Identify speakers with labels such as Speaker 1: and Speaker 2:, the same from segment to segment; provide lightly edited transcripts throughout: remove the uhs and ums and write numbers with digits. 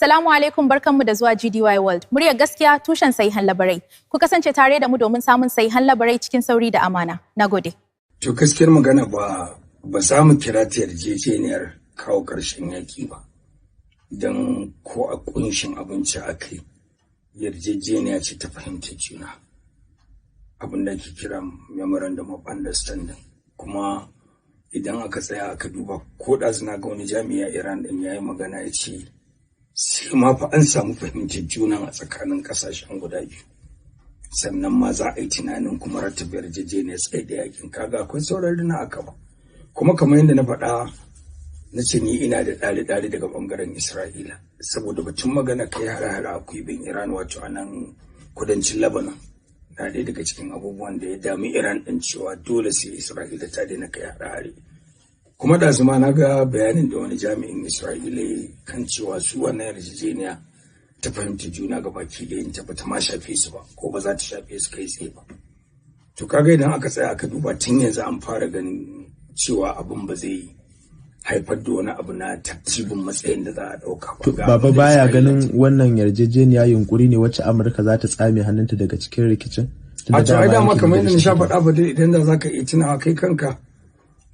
Speaker 1: Salamu alaikum, barkanmu da zuwa GDY World. Muryar gaskiya, tushen sahihan labarai. Ku kasance tare da mu domin samun sahihan labarai cikin sauri da amana. Nagode.
Speaker 2: To, gaskiyar magana, ba za mu kira ta yarjejeniyar kawo ƙarshen yaƙi ba. Don ko a ƙunshin abinci aka yi, yarjejeniya ce ta fahimtar juna. Abin da ake kira memorandum of understanding. Kuma idan aka tsaya aka duba, ko ɗazu na ga wani jami'a Iran ɗin ya yi magana, ya ce sai ma fa an samu fahimtar juna a tsakanin ƙasashen guda biyu, sannan ma za a yi tunanin kuma rattaba yarjejeniyar tsaye da yakin. Kaga akwai sauran rina aka ba. Kuma kamar yadda na faɗa, na ce ni ina da ɗari-ɗari daga ɓangaren Isra'ila, saboda batun magana kai hare-hare a kuibin Iran, wato a nan kudancin Lebanon, na ɗaya daga cikin abubuwan da ya dami Iran ɗin, cewa dole sai Isra'ila ta daina kai hare-hare. Kuma da zuma na ga bayanin da wani jami'in Isra'ila kan cewa su wannan yarjejeniya ta fahimta juna ga baki da yin ta bata ma shafe su ba, ko ba za ta shafe su kai tsaye ba. To, kaga idan aka tsaya aka duba, tun yanzu an fara ganin cewa abin ba zai haifar da wani abu na tartibin matsayin da za a ɗauka ba.
Speaker 3: Baba, baya ganin wannan yarjejeniya yunkuri ne wacce Amurka za ta tsame hannunta daga cikin rikicin?
Speaker 2: A to, ai dama kamar yadda na sha faɗa ba, idan da za ka iya tunawa kai kanka,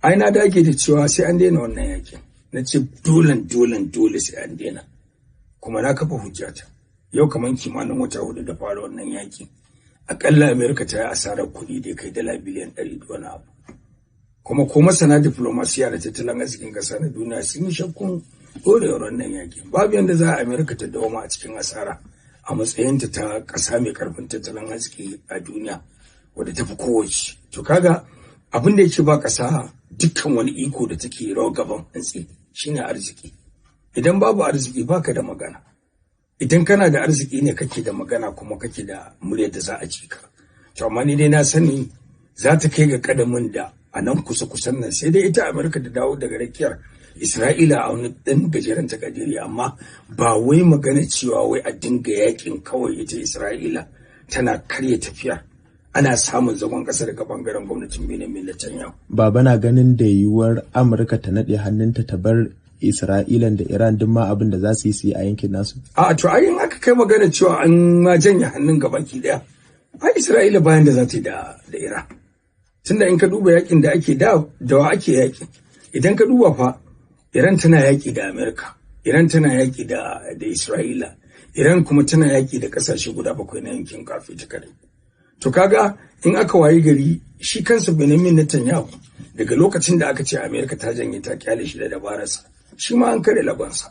Speaker 2: ai na dage da cewa sai an daina wannan yakin. Na ce dolen dolen dole sai an daina, kuma na kafa hujjata. Yau kamar kimanin wata 4 da fara wannan yaki, akalla Amerika ta yi asarar kuɗi da kai dala biliyan 100 da wani abu. Kuma ko masana diplomasiya da tattalin arzikin ƙasa na duniya sun yi shakkun ɗorewar wannan yaki. Babu yadda za a Amerika ta dawoma a cikin asara a matsayinta ta ƙasa mai ƙarfin tattalin arziki a duniya, wadda ta fi kowace. To, kaga abin da yake ba ƙasa dukkan wani iko da take rawar gaban hantsi shine arziki. Idan babu arziki, baka da magana. Idan kana da arziki ne kake da magana, kuma kake da muryar da za a ji ka. To, amma ni dai na sani za ta kai ga kadamin da a nan kusa kusan nan sai dai ita Amurka ta dawo daga rakiyar Isra'ila a wani ɗan gajeren takadiri, amma ba wai magana cewa wai a dinga yakin kawai ita Isra'ila tana karya tafiya, ana samun zagon ƙasa daga bangaren gwamnatin Benjamin Netanyahu.
Speaker 3: Baba, na ganin da yiwuwar Amurka ta naɗe hannunta ta bar Isra'ilan da Iran duk ma abin da za su yi su yi a yankin nasu?
Speaker 2: A to, ai in aka kai magana cewa an ma janye hannun gabaki daya, ai Isra'ila bayan da za ta yi da Iran. Tunda in ka duba yakin da ake da da wa ake yakin. Idan ka duba fa, Iran tana yaki da Amerika, Iran tana yaki da Isra'ila, Iran kuma tana yaki da kasashe guda bakwai na yankin kafi ta kare. To, kaga in aka wayi gari, shi kansa Benjamin Netanyahu, daga lokacin da aka ce Amerika ta janye ta kyale shi da dabararsa, shi ma an kare lagonsa.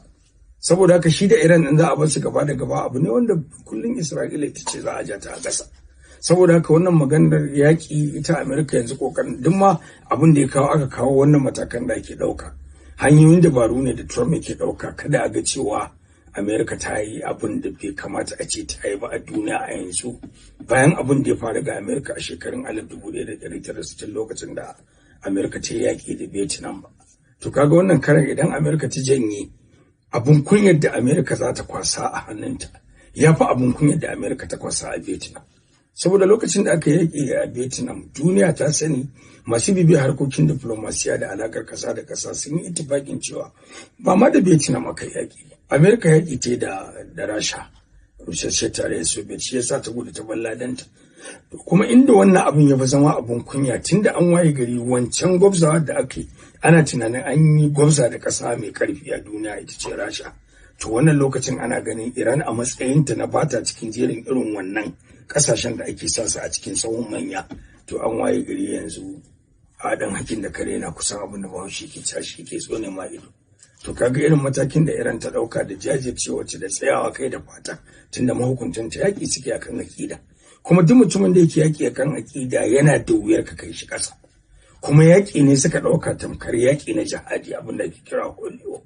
Speaker 2: Saboda haka shi da Iran in za a bar su gaba da gaba, abu ne wanda kullum Isra'ila ita ce za a ja ta a ƙasa. Saboda haka wannan maganar yaƙi, ita Amerika yanzu kokarin duk ma abin da ya kawo aka kawo wannan matakan da ake ɗauka, hanyoyin dabaru ne da Trump yake ɗauka kada a ga cewa Amerika ta yi abin da bai kamata a ce ta yi ba a duniya a yanzu, bayan abin da ya faru ga Amerika a shekarun 1960, lokacin da Amerika ta yi yaƙi da Vietnam ba. To, kaga wannan karan idan Amerika ta janye, abin kunyar da Amerika za ta kwasa a hannunta ya fi abin kunyar da Amerika ta kwasa a Vietnam. Saboda lokacin da aka yaƙi a Vietnam, duniya ta sani, masu bibiyar harkokin diplomasiya da alakar ƙasa da ƙasa sun yi itifakin cewa ba ma da Vietnam aka yaƙi ba. Amerika yaƙi ce da Rasha, rusasshe tarayyar Soviet, shi yasa ta gudu ta bar ladanta. Kuma inda wannan abin ya fi zama abin kunya, tunda an waye gari wancan gwabzawa da aka yi, ana tunanin an yi gwabza da ƙasa mai ƙarfi a duniya, ita ce Rasha. To, wannan lokacin ana ganin Iran a matsayinta na bata cikin jerin irin wannan ƙasashen da ake sa su a cikin sahun manya. To, an waye gari yanzu a dan hakin da kare na kusan abin da Bahaushe ke cashi ke tsone ma ido. To, kaga irin matakin da Iran ta dauka da jajircewa da tsayawa kai da fata, tunda mahukuntan ta yaki suke akan akida, kuma duk mutumin da yake yaki akan akida yana da wuyar ka kai shi kasa. Kuma yaki ne suka dauka tamkar yaki na jihadi, abin da ake kira holy war.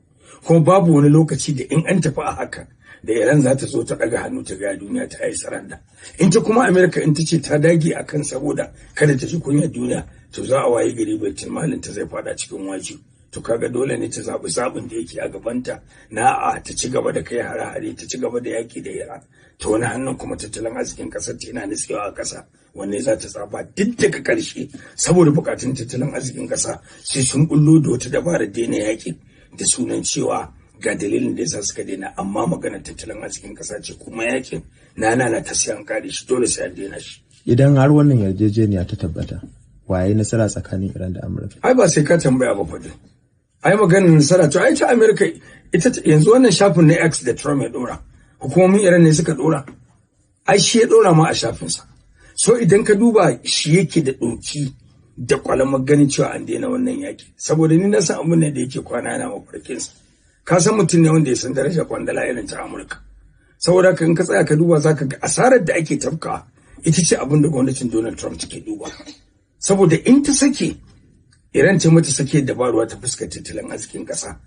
Speaker 2: Kuma babu wani lokaci da in an tafi a haka da Iran za ta zo ta ɗaga hannu ta ga duniya ta yi saranda. In ta kuma Amerika in ta ce ta dage akan saboda kada ta ji kunyar duniya, to za a wayi gari baitul malin ta zai fada cikin waji. To, kaga dole ne ta zaɓi zaɓin da yake a gabanta na a ta ci gaba da kai hare-hare, ta ci gaba da yaƙi da Iran. Ta wani hannun kuma tattalin arzikin ƙasar ta yana nutsewa a ƙasa. Wanne za ta tsaba? Duk daga ƙarshe, saboda buƙatun tattalin arzikin ƙasa, sai sun bullo da wata dabarar daina yaƙi da sunan cewa Ga dalilin da yasa suka daina, amma maganar tattalin arzikin ƙasa ce, kuma yakin na nana ta sai an kare shi, dole sai an daina shi.
Speaker 3: Idan har wannan yarjejeniya ta tabbata, waye nasara tsakanin Iran da Amurka?
Speaker 2: Ai ba sai ka tambaya ba, fadin. Ai maganar nasara to ai ta Amerika ita yanzu. Wannan shafin na X da Trump ya dora, hukumomin Iran ne suka dora? Ai shi ya dora ma a shafinsa. So idan ka duba, shi yake da ɗauki da kwalamar ganin cewa an daina wannan yaki, saboda ni na san abin da yake kwana yana mafarkinsa. Ka san mutum ne wanda ya san darajar kwandala irin ta Amurka. Saboda haka in ka tsaya ka duba, zaka ga asarar da ake tafka ita ce abin da gwamnatin Donald Trump take duba, saboda in ta sake Iran ce mata sake dabaruwa ta fuskar tattalin arzikin ƙasa,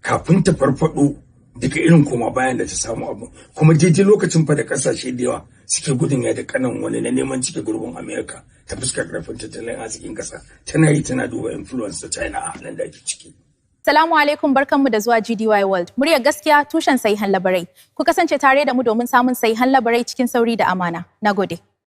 Speaker 2: kafin ta farfado daga irin koma bayan da ta samu abu, kuma daidai lokacin fa da kasashe da yawa suke gudun ya da kanan wani na neman cike gurbin Amerika ta fuskar karfin tattalin arzikin kasa, tana yi tana duba influence ta China a halin da ake ciki.
Speaker 1: Salamu alaikum, barkanmu da zuwa GDY World. Muryar gaskiya, tushen sahihan labarai. Ku kasance tare da mu domin samun sahihan labarai cikin sauri da amana. Nagode.